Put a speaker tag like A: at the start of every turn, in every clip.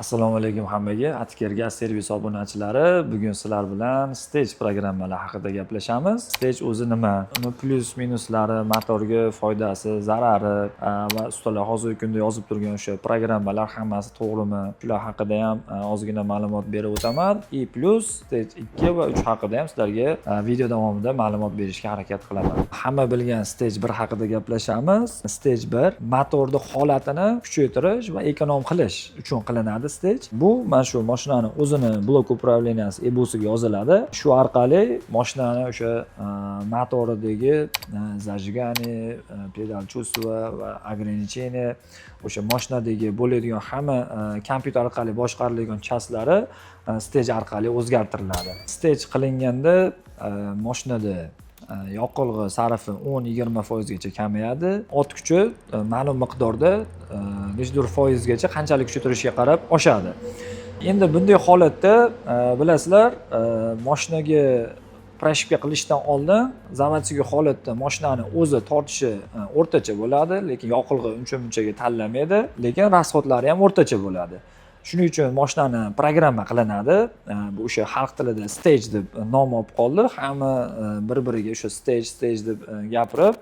A: Assalomu alaykum hammaga. Atker Gaz servis obunachilari, bugun sizlar bilan stage programmalari haqida gaplashamiz. Stage o'zi nima? Uni plyus minuslari, motorga foydasi, zarari va ustalar hozirgi kunda yozib turgan o'sha programmalar hammasi to'g'rimi? Shular haqida ham ozgina ma'lumot berib o'taman. И plyus stage 2 va 3 haqida ham sizlarga video davomida ma'lumot berishga harakat qilaman. Hamma bilgan stage 1 haqida gaplashamiz. Stage 1 motorni holatini kuchaytirish va ekonom qilish uchun qilinadi stage. Bu mana shu mashinani o'zini blok управления si EBUsiga yoziladi. Shu orqali mashinani o'sha motoridagi зажигание, pedal чувства va ограничение, o'sha mashinadagi bo'ladigan hamma kompyuter orqali boshqariladigan часть lari stage orqali o'zgartiriladi. Stage qilinganda mashinada yoqilg'i sarfi 10-20 foizgacha kamayadi. Ot kuchi ma'lum miqdorda nechadir foizgacha, qanchalik kuchaytirishiga qarab oshadi. Endi bunday holatda bilasizlar, mashinaga прошивка qilishdan oldin заводской holatda mashinani o'zi tortishi o'rtacha bo'ladi, lekin yoqilg'i uncha munchaga tanlamaydi, lekin расход lari ham o'rtacha bo'ladi. Shuning uchun mashinani programma qilinadi. Bu o'sha xalq tilida stage deb nom olib qoldi. Hamma bir biriga o'sha stage, stage deb gapirib,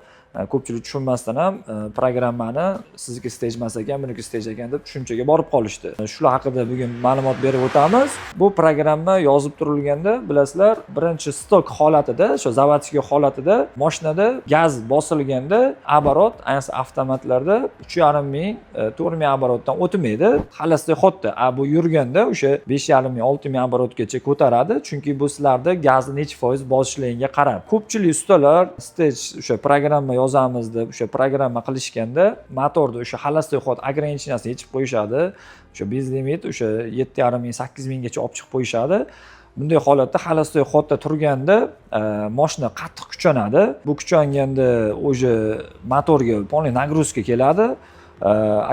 A: ko'pchilik tushunmasdan ham programmani sizniki stage emas ekan, buniki stage ekan deb tushunchaga borib qolishdi. Shular haqida bugun ma'lumot berib o'tamiz. Bu programma yozib turilganda, bilasizlar, birinchi stok holatida, o'sha заводской holatida mashinada gaz bosilganda оборот, ayniqsa avtomatlarda 3,5 ming, 4 ming оборот dan o'tmaydi. Холостой ход da, a bu yurganda o'sha 5,5 ming, 6 ming оборот gacha ko'taradi, chunki bu sizlarda gazni necha foiz bosishligiga qarab. Ko'pchilik ustalar stage o'sha programma yozamiz deb o'sha programma qilishganda motorni o'sha холостой ход ограничение sini yechib qo'yishadi. O'sha безлимит o'sha 7,5 ming, 8 minggacha olib chiqib qo'yishadi. Bunday holatda холостой ход da turganda moshina qattiq kuchanadi. Bu kuchanganda уже motorga полный нагрузка keladi.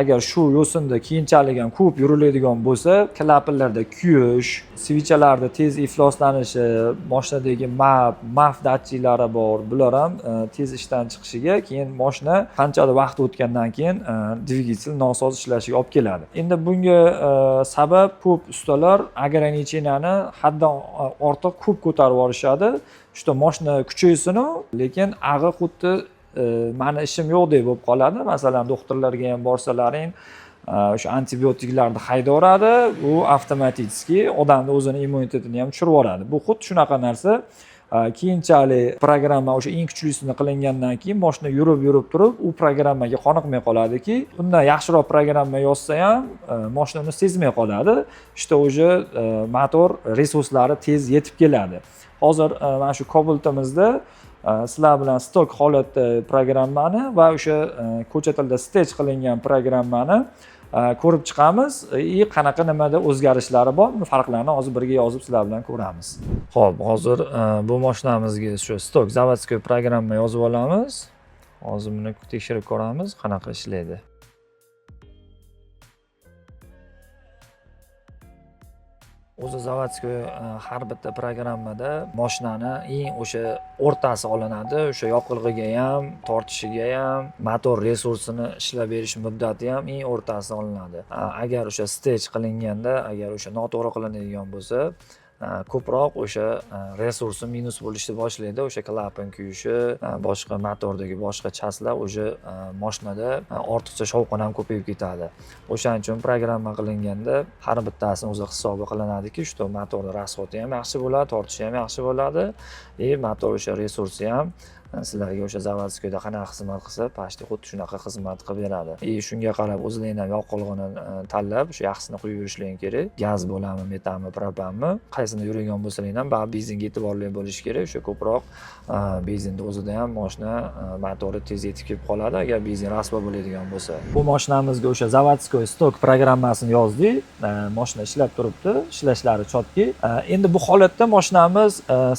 A: Agar shu yo'sinda keyinchalik ham ko'p yuriladigan bo'lsa, klapanlarda kuyish, свеча larda tez ifloslanishi, moshinadagi MAP, MAF datchiklari bor, bular ham tez ishdan chiqishiga, keyin moshina qanchadir vaqt o'tgandan keyin dvigatel nosoz ishlashiga olib keladi. Endi bunga sabab ko'p ustalar ограничение ni haddan ortiq ko'p ko'tarib yuborishadi. Что moshina kuchaysinu, lekin ag'i xuddi mani ishim yo'qdek bo'lib qoladi. Masalan, doktorlarga ham borsalaring, o'sha antibiotiklarni haydaveradi, u avtomatически odamni o'zini immunitetini ham tushirib yuboradi. Bu xuddi shunaqa narsa. Keyinchalik programma o'sha eng kuchlisini qilingandan keyin moshina yurib yurib turib u programmaga qoniqmay qoladiki, undan yaxshiroq programma yozsa ham moshina uni sezmay qoladi, что уже motor resurslari tez yetib keladi. Hozir mana shu Cobaltimizda sizlar bilan stok holatda programmani va o'sha ko'cha tilida stage qilingan programmani ko'rib chiqamiz и qanaqa nimada o'zgarishlari bor, buni farqlarini hozir birga yozib sizlar bilan ko'ramiz. Ho'p, hozir bu mashinamizga shu stok заводской programma yozib olamiz. Hozir buni tekshirib ko'ramiz, qanaqa ishlaydi. O'zi заводской har bitta programmada moshinani eng o'sha o'rtasi olinadi, o'sha yoqilg'iga ham, tortishiga ham, motor resursini ishlab berish muddati ham eng o'rtasi olinadi. Agar o'sha stage qilinganda, agar o'sha noto'g'ri qilinadigan bo'lsa, ko'proq o'sha resursi minus bo'lishni boshlaydi. O'sha klapan kuyishi, boshqa motordagi boshqa часть lar, o'sha moshinada ortiqcha shovqin ham ko'payib ketadi. O'shaning uchun programma qilinganda har bittasini o'zi hisobi qilinadiki, что motorni расход i ham yaxshi bo'ladi, tortishi ham yaxshi bo'ladi и motor o'sha resursi ham sizlarga o'sha заводской da qanaqa xizmat qilsa, почти xuddi shunaqa xizmat qilib beradi. И shunga qarab o'zlaring ham yoqilg'ini tanlab, o'sha yaxshisini quyib yurishlaring kerak. Gaz bo'ladimi, metanmi, propanmi, qaysini yuradigan bo'lsalaring ham baribir benzinga e'tiborli bo'lish kerak. O'sha ko'proq benzinni o'zida ham moshina motori tez yetib kelib qoladi, agar benzin rasvo bo'ladigan bo'lsa. Bu moshinamizga o'sha заводской stok programmasini yozdik. Moshina ishlab turibdi, ishlashlari чётки. Endi bu holatda moshinamiz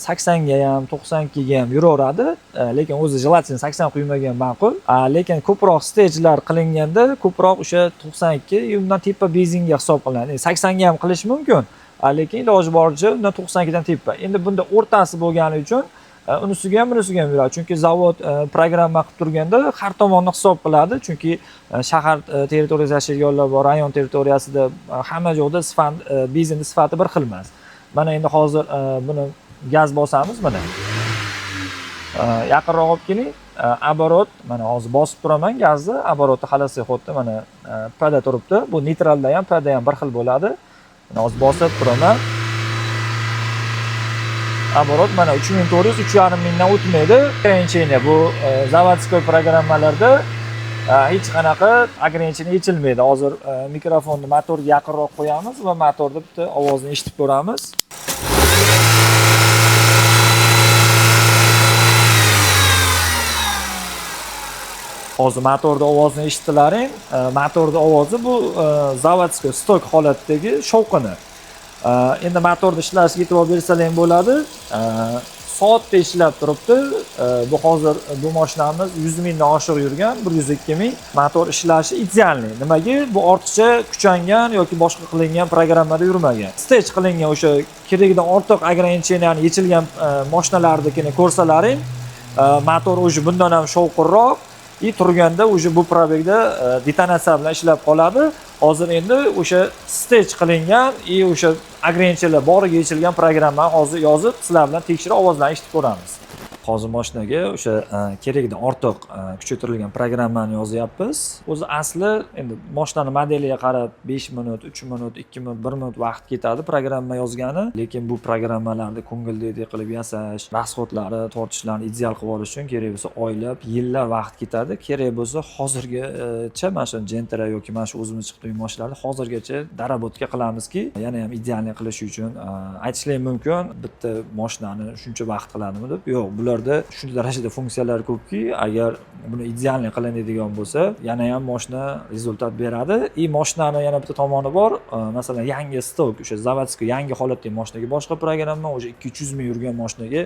A: 80 ga ham, 92 ga ham yuraveradi. Lekin o'zi желательно 80 quymagan ma'qul. Lekin ko'proq stagelar qilinganda ko'proq o'sha 92, undan tepa benzinga hisob qilinadi. 80 ga ham qilish mumkin, lekin iloji boricha undan 92 dan tepa. Endi bunda o'rtasi bo'lgani uchun Unisiga ham, bunisiga ham yuradi, chunki zavod programma qilib turganda har tomonni hisob qiladi, chunki shahar territoriyasida yashaydiganlar bor, rayon territoriyasida, hamma joyda sifat, benzinni sifati bir xil emas. Mana endi hozir buni gaz bosamiz, mana yaqinroq olib keling. Оборот, mana hozir bosib turaman gazni, оборот i холостой ход da mana Pda turibdi. Bu neytralda ham, Pda ham bir xil bo'ladi. Mana hozir bosib turaman, оборот mana 3400, 3500 dan o'tmaydi. Ограничение bu заводской programmalarda hech qanaqa ограничение yechilmaydi. Hozir mikrofonni motorga yaqinroq qo'yamiz va motorni bitta ovozini eshitib ko'ramiz. Hozir motorni ovozini eshitdilaring. Motorni ovozi bu заводской stok holatdagi shovqini. Endi motorni ishlashiga e'tibor bersalar bo'ladi. Soatda ishlab turibdi. Bu hozir bu mashinamiz 100 mingdan oshiq yurgan, 102 ming. Motor ishlashi идеальный. Nimaga? Bu ortiqcha kuchangan yoki boshqa qilingan programmada yurmagan. Stage qilingan, o'sha keragidan ortiq ограничения ni yechilgan mashinalarnikini ko'rsalaring, motor уже bundan ham shovqinroq и turganda уже bu пробег da detonatsiya bilan ishlab qoladi. Hozir endi o'sha stage qilingan и o'sha ограничения lar boriga yechilgan programmani hozir yozib, sizlar bilan tekshirib, ovozlarni eshitib ko'ramiz. Hozir mashinaga o'sha keragidan ortiq kuchaytirilgan programmani yozyapmiz. O'zi asli endi mashinani modeliga qarab 5 minut, 3 minut, 2 minut, 1 minut vaqt ketadi programma yozgani, lekin bu programmalarni ko'ngildagidek qilib yasash, расход lari, tortishlarni ideal qilib olish uchun kerak bo'lsa oylab, yillar vaqt ketadi. Kerak bo'lsa hozirgacha mana shu Gentra yoki mana shu o'zimiz chiqib mashinalarni hozirgacha доработка qilamizki, yana ham идеальный qilish uchun. Aytishlari mumkin, bitta mashinani shuncha vaqt qiladimi deb. Yo'q, bularda shuncha darajada funksiyalar ko'pki, agar buni идеальный qilinadigan bo'lsa, yana ham mashina результат beradi. И mashinani yana bitta tomoni bor. Masalan, yangi stok, o'sha заводской yangi holatdagi mashinaga boshqa programma, o'sha 200-300 ming yurgan mashinaga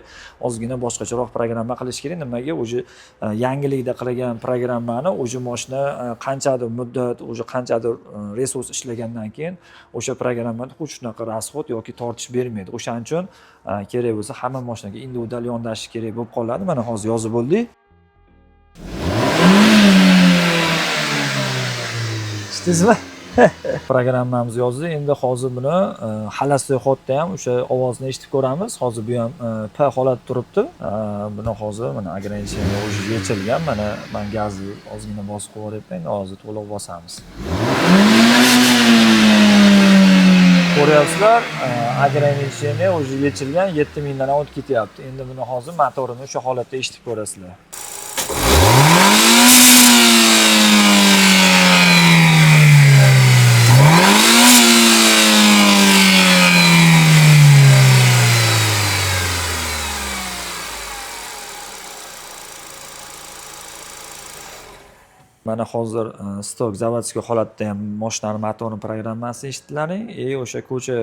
A: ozgina boshqacharoq programma qilish kerak. Nimaga? Уже yangilikda qilgan programmani уже mashina qanchadir muddat, уже qanchadir resurs ishlagandan keyin o'sha programmada xuddi shunaqa расход yoki tortish bermaydi. O'shaning uchun kerak bo'lsa hamma mashinaga individual yondashish kerak bo'lib qoladi. Mana hozir yozib bo'ldik. Eshitdingizmi? Programmamizni yozdik. Endi hozir buni холостой ход da ham o'sha ovozni eshitib ko'ramiz. Hozir bu ham P holatda turibdi. Buni hozir mana ограничение уже yechilgan. Mana man gazni ozgina bosib qo'yyapman. Endi hozir to'liq bosamiz. Ko'ryapsizlar, ограничение уже yechilgan, 7000 dan ham o'tib ketyapti. Endi buni hozir motorini o'sha holatda eshitib ko'rasizlar. Mana hozir stok заводской holatda ham mashinani motorini programmasini eshitdilaring и o'sha ko'cha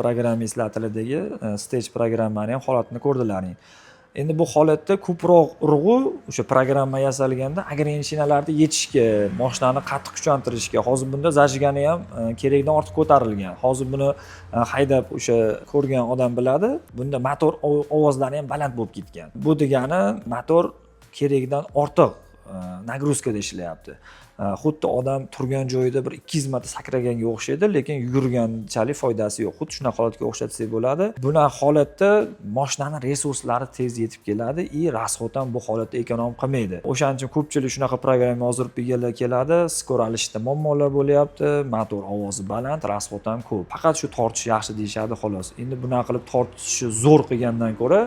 A: programmistlar tilidagi stage programmani ham holatini ko'rdilaring. Endi bu holatda ko'proq urg'u o'sha programma yasalganda ограничения larni yechishga, mashinani qattiq kuchaytirishga. Hozir bunda зажигание ham kerakdan ortiq ko'tarilgan. Hozir buni haydab o'sha ko'rgan odam biladi, bunda motor ovozlari ham baland bo'lib ketgan. Bu degani motor keragidan ortiq нагрузка da ishlayapti. Xuddi odam turgan joyida bir 200 marta sakraganga o'xshaydi, lekin yugurganchalik foydasi yo'q. Xuddi shunaqa holatga o'xshatsak bo'ladi. Bunaqa holatda mashinani resurslari tez yetib keladi и расход ham bu holatda эконом qilmaydi. O'shaning uchun ko'pchilik shunaqa programma yozdirib egalar keladi, скор alishda muammolar bo'lyapti, motor ovozi baland, расход ham ko'p. Faqat shu tortish yaxshi deyishadi, xolos. Endi bunaqa qilib tortishni zo'r qilgandan ko'ra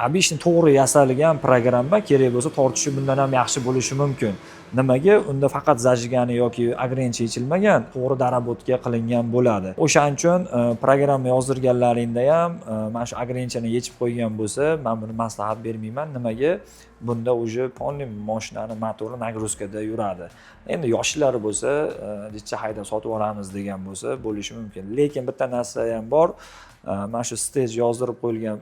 A: обычный to'g'ri yasalgan programma kerak bo'lsa tortishi bundan ham yaxshi bo'lishi mumkin. Nimaga? Unda faqat зажигание yoki ограничение yechilmagan, to'g'ri доработка qilingan bo'ladi. O'shaning uchun programma yozdirganlaringda ham mana shu ограничение yechib qo'ygan bo'lsa, man buni maslahat bermayman. Nimaga? Bunda уже полный mashinani motori нагрузка da yuradi. Endi yoshlar bo'lsa, jicha haydab sotib olamiz degan bo'lsa, bo'lishi mumkin. Lekin bitta narsa ham bor. Mana shu stage yozdirib qo'yilgan.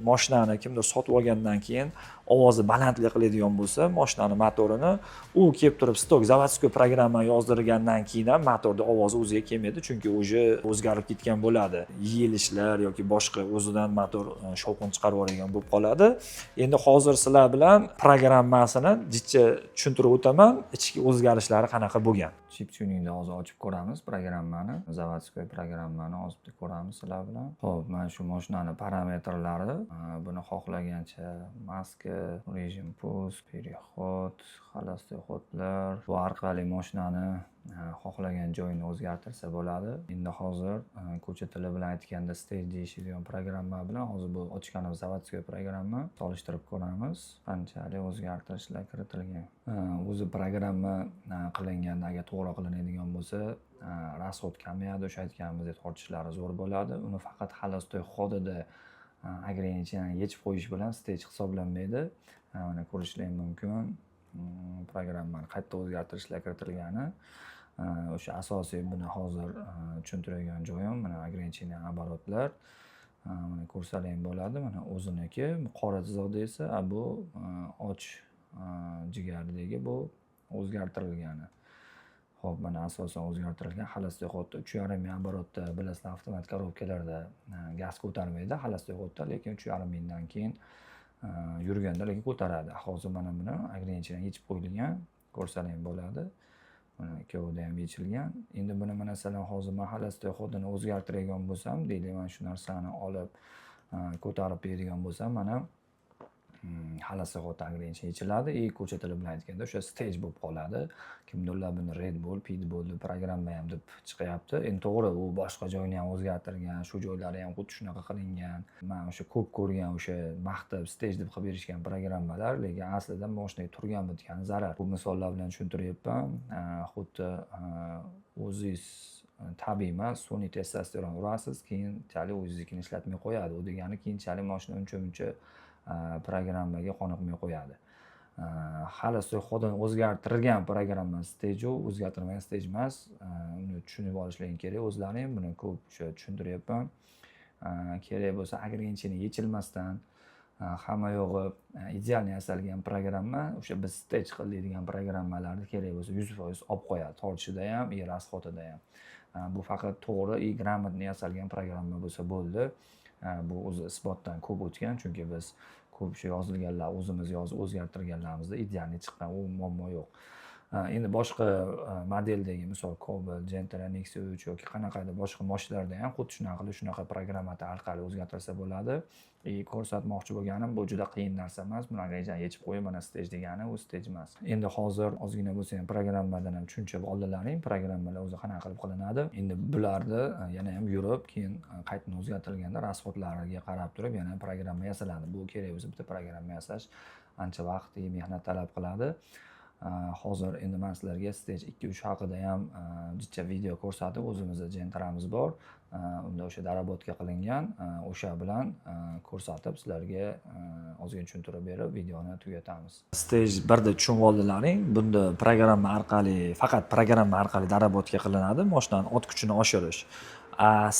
A: Moshinani kimdir sotib olgandan keyin ovozi balandlik qiladigan bo'lsa moshinani motorini, u kelib turib сток заводской programma yozdirgandan keyin ham motorni ovozi o'ziga kelmaydi, chunki уже o'zgarib ketgan bo'ladi. Yeyilishlar yoki boshqa o'zidan motor shovqin chiqarib yuboradigan bo'lib qoladi. Endi hozir sizlar bilan programmasini jicha tushuntirib o'taman, ichki o'zgarishlari qanaqa bo'lgan.
B: Chip tuningda hozir ochib ko'ramiz programmani, заводской programmani hozir bitta ko'ramiz sizlar bilan. Ho'p, mana shu mashinani parametrlari, buni xohlagancha maska, режим пуск, переход, холостой ход lar, bu orqali mashinani xohlagan joyini o'zgartirsa bo'ladi. Endi hozir ko'cha tili bilan aytganda stage deyishadigan programma bilan hozir bu ochganimiz заводской programma solishtirib ko'ramiz, qanchalik o'zgartirishlar kiritilgan. O'zi programma qilinganda agar to'g'ri qilinadigan bo'lsa, расход kamayadi, o'sha aytganimizdek tortishlari zo'r bo'ladi. Uni faqat холостой ход ida ограничение yechib qo'yish bilan stage hisoblanmaydi. Mana ko'rishlaring mumkin, programmani qayerda o'zgartirishlar kiritilgani. O'sha asosiy buni hozir tushuntiradigan joyim mana ограничение оборот lar. Mana ko'rsalaring bo'ladi, mana o'ziniki qora chiziqda esa bu och jigardagi bu o'zgartirilgani. Ho'p, mana asosan o'zgartirilgan холостой ход da 3,5 ming оборот da, bilasizlar, avtomat коробка larda gaz ko'tarmaydi холостой ход da, lekin 3,5 mingdan keyin yurganda lekin ko'taradi. Hozir mana buni ограничение yechib qo'yilgan, ko'rsalang bo'ladi. Mana ikkovida ham yechilgan. Endi buni masalan hozir man холостой ход ini o'zgartiradigan bo'lsam, deylik, mana shu narsani olib ko'tarib beradigan bo'lsam, mana холостой ход ограничение yechiladi и ko'cha tili bilan aytganda o'sha stage bo'lib qoladi. Kimdirlar buni Red Bull, Pitbull deb programma ham deb chiqyapti. Endi to'g'ri, u boshqa joyini ham o'zgartirgan, shu joylari ham xuddi shunaqa qilingan. Man o'sha ko'p ko'rgan o'sha maqtab stage deb qilib berishgan programmalar, lekin aslida moshinaga turgan bitgani zarar. Bu misollar bilan tushuntiryapman. Xuddi o'zingiz tabiiy emas, sun'iy testosteron urasiz, keyinchalik o'zingiznikini ishlatmay qo'yadi. U degani keyinchalik moshina uncha muncha programmaga qoniqmay qo'yadi. Холостой ход ini o'zgartirgan programma stage u, o'zgartirmagan stage emas. Uni tushunib olishlaring kerak o'zlaring. Buni ko'p o'sha tushuntiryapman. Kerak bo'lsa ограничение yechilmasdan hamma yog'i идеальный yasalgan programma, o'sha biz stage qil deydigan programmalarni kerak bo'lsa 100% olib qo'yadi, tortishida ham и расход ida ham. Bu faqat to'g'ri и грамотный yasalgan programma bo'lsa bo'ldi. Bu o'zi isbotdan ko'p o'tgan, chunki biz ko'p shu yozilganlar o'zimiz yozib o'zgartirganlarimizda идеальный chiqqan, u muammo yo'q. Endi boshqa modeldagi, misol, Cobalt, Gentra, Nexia 3 yoki qanaqadir boshqa moshinalarda ham xuddi shunaqa qilib, shunaqa programma orqali o'zgartirsa bo'ladi. И ko'rsatmoqchi bo'lganim, bu juda qiyin narsa emas. Buni rejani yechib qo'yib, mana stage degani u stage emas. Endi hozir ozgina bo'lsa ham programmadan ham tushuncha oldilaring, programmalar o'zi qanaqa qilib qilinadi. Endi bularni yana ham yurib, keyin qaytadan o'zgartirilganda расход lariga qarab turib yana programma yasaladi. Bu kerak bo'lsa bitta programma yasash ancha vaqt, mehnat talab qiladi. Hozir endi man sizlarga stage 2 3 haqida ham bitta video ko'rsatib, o'zimizda Gentramiz bor. Unda o'sha доработка qilingan, o'sha bilan ko'rsatib sizlarga ozgina tushuntirib berib videoni tugatamiz.
A: Stage 1da tushunib oldilaring, bunda programma orqali, faqat programma orqali доработка qilinadi, moshinani ot kuchini oshirish.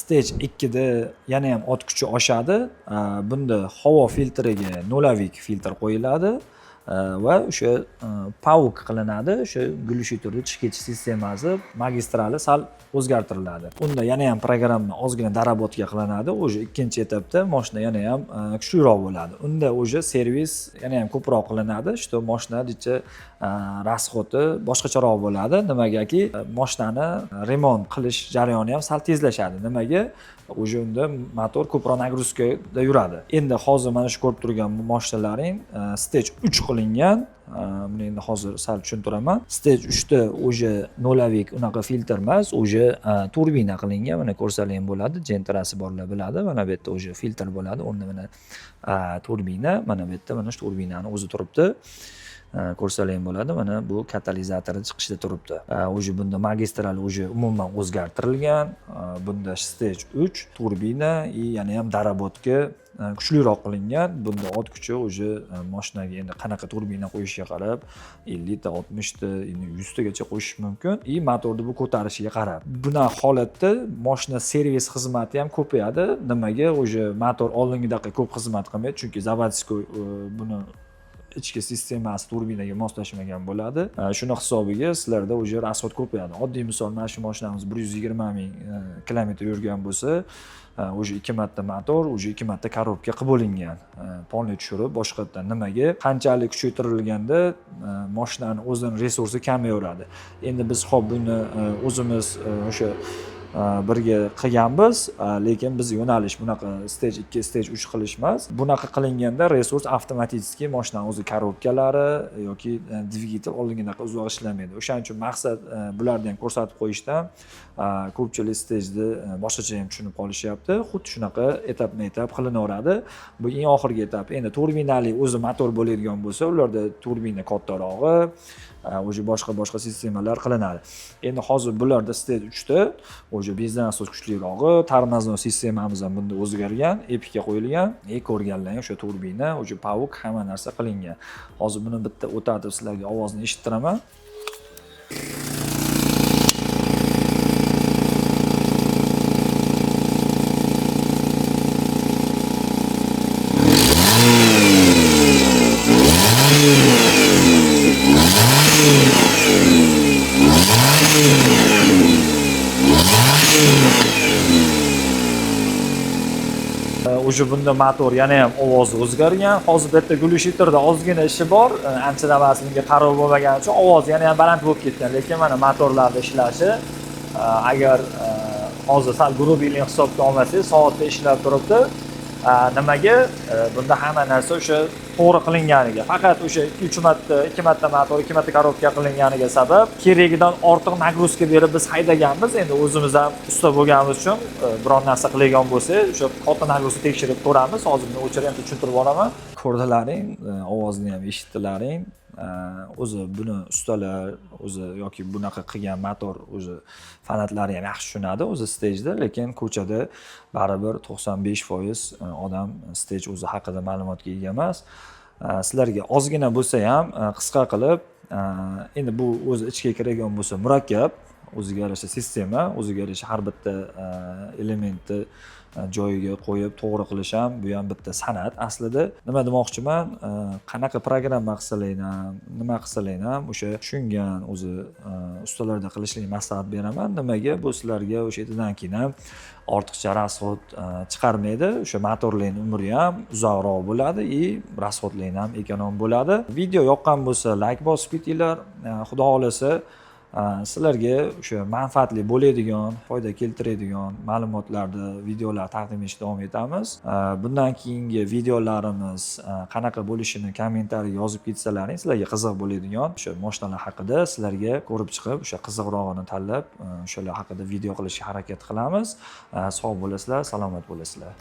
A: Stage 2da yana ham ot kuchi oshadi. Bunda havo filtriga нулевик filtr qo'yiladi va o'sha паук qilinadi, o'sha глушитель ni chiqib ketish sistemasi magistrali sal o'zgartiriladi. Unda yana ham programma ozgina доработка qilinadi, уже ikkinchi etapda moshina yana ham kuchliroq bo'ladi. Unda уже servis yana ham ko'proq qilinadi, что moshina расход i boshqacharoq bo'ladi. Nimagaki, moshinani remont qilish jarayoni ham sal tezlashadi. Nimaga? Уже unda motor ko'proq нагрузка da yuradi. Endi hozir mana shu ko'rib turgan moshinalaring stage 3 qilingan. Buni endi hozir sal tushuntiraman. Stage 3da уже нулевик unaqa filtr emas, уже turbina qilingan. Mana ko'rsalar ham bo'ladi, Gentrasi borlar biladi. Mana bu yerda уже filtr bo'ladi, o'rnida mana turbina, mana bu yerda mana shu turbinani o'zi turibdi. Ko'rsalar ham bo'ladi, mana bu katalizatori chiqishida turibdi. Уже bunda magistral уже umuman o'zgartirilgan. Bunda stage 3 turbina и yana ham доработка. kuchliroq qilingan. Bunda ot kuchi уже moshinaga endi qanaqa turbina qo'yishiga qarab 50 ta, 60 ta, endi 100 tagacha qo'shish mumkin и motorni bu ko'tarishiga qarab. Bunaqa holatda moshina servis xizmati ham ko'payadi. Nimaga? Уже motor oldingidaqa ko'p xizmat qilmaydi, chunki заводской buni ichki sistemasi turbinaga moslashmagan bo'ladi. Shuni hisobiga sizlarda уже расход ko'payadi. Oddiy misol, mana shu mashinamiz 120 000 kilometr yurgan bo'lsa, уже ikki marta motor, уже ikki marta korobka qilib bo'lingan. Polni tushirib boshqatdan. Nimaga? Qanchalik kuchaytirilganda moshinani o'zini resursi kamayaveradi. Endi biz hop buni o'zimiz o'sha birga qilganmiz, lekin biz yo'nalish bunaqa stage 2, stage 3 qilish emas. Bunaqa qilinganda resurs avtomatически moshinani o'zi korobkalari yoki dvigatel oldingidaqa uzoq ishlamaydi. O'shaning uchun maqsad bularni ham ko'rsatib qo'yishdan ko'pchilik stageni boshqacha ham tushunib qolishyapti. Xuddi shunaqa etapma etap qilinaveradi. Bu eng oxirgi etap. Endi turbinali o'zi motor bo'ladigan bo'lsa, ularda turbina kattarog'i, уже boshqa boshqa sistemalar qilinadi. Endi hozir bularda stage 3 da уже benzin nasos kuchlirog'i, тормозной sistemamiz ham bunda o'zgargan, epika qo'yilgan. И ko'rganlaring o'sha turbina, o'sha паук, hamma narsa qilingan. Hozir buni bitta o'tatib sizlarga ovozini eshittiraman. Уже bunda motor yana ham ovozi o'zgargan. Hozir bu yerda глушитель da ozgina ishi bor. Ancha emas, bunga qaror bo'lmagani uchun ovoz yana ham baland bo'lib ketgan. Lekin mana motorlarda ishlashi, agar hozir sal грубый likni hisobga olmasangiz, soatda ishlab turibdi. Nimaga? Bunda hamma narsa o'sha to'g'ri qilinganiga, faqat o'sha ikki uch marta, ikki marta motor, ikki marta korobka qilinganiga sabab keragidan ortiq нагрузка berib biz haydaganmiz. Endi o'zimiz ham usta bo'lganimiz uchun biron narsa qiladigan bo'lsak, o'sha katta нагрузка tekshirib ko'ramiz. Hozir buni o'chirib ham tushuntirib yuboraman. Ko'rdilaring, ovozini ham eshitdilaring. O'zi buni ustalar o'zi yoki bunaqa qilgan motor o'zi fanatlari ham yaxshi tushunadi o'zi stageda, lekin ko'chada baribir 95% odam stage o'zi haqida ma'lumotga ega emas. Sizlarga ozgina bo'lsa ham qisqa qilib, endi bu o'zi ichga kiradigan bo'lsa murakkab, o'ziga yarasha sistema, o'ziga yarasha har bitta elementni joyiga qo'yib to'g'ri qilish ham, bu ham bitta san'at aslida. Nima demoqchiman, qanaqa programma qilsalar ham, nima qilsalar ham, o'sha tushungan o'zi ustalarda qilishlikni maslahat beraman. Nimaga? Bu sizlarga o'sha ertadan keyin ham ortiqcha расход chiqarmaydi. O'sha motorlarning umri ham uzoqroq bo'ladi и расход lar ham эконом bo'ladi. Video yoqqan bo'lsa, layk bosib ketinglar. Xudo xohlasa, sizlarga o'sha manfaatli bo'ladigan, foyda keltiradigan ma'lumotlarni, videolar taqdim etishda davom etamiz. Bundan keyingi videolarimiz qanaqa bo'lishini kommentariy yozib ketsalaring, sizlarga qiziq bo'ladigan o'sha moshinalar haqida sizlarga ko'rib chiqib, o'sha qiziqrog'ini tanlab, o'shalar haqida video qilishga harakat qilamiz. Sog' bo'lasizlar, salomat bo'lasizlar.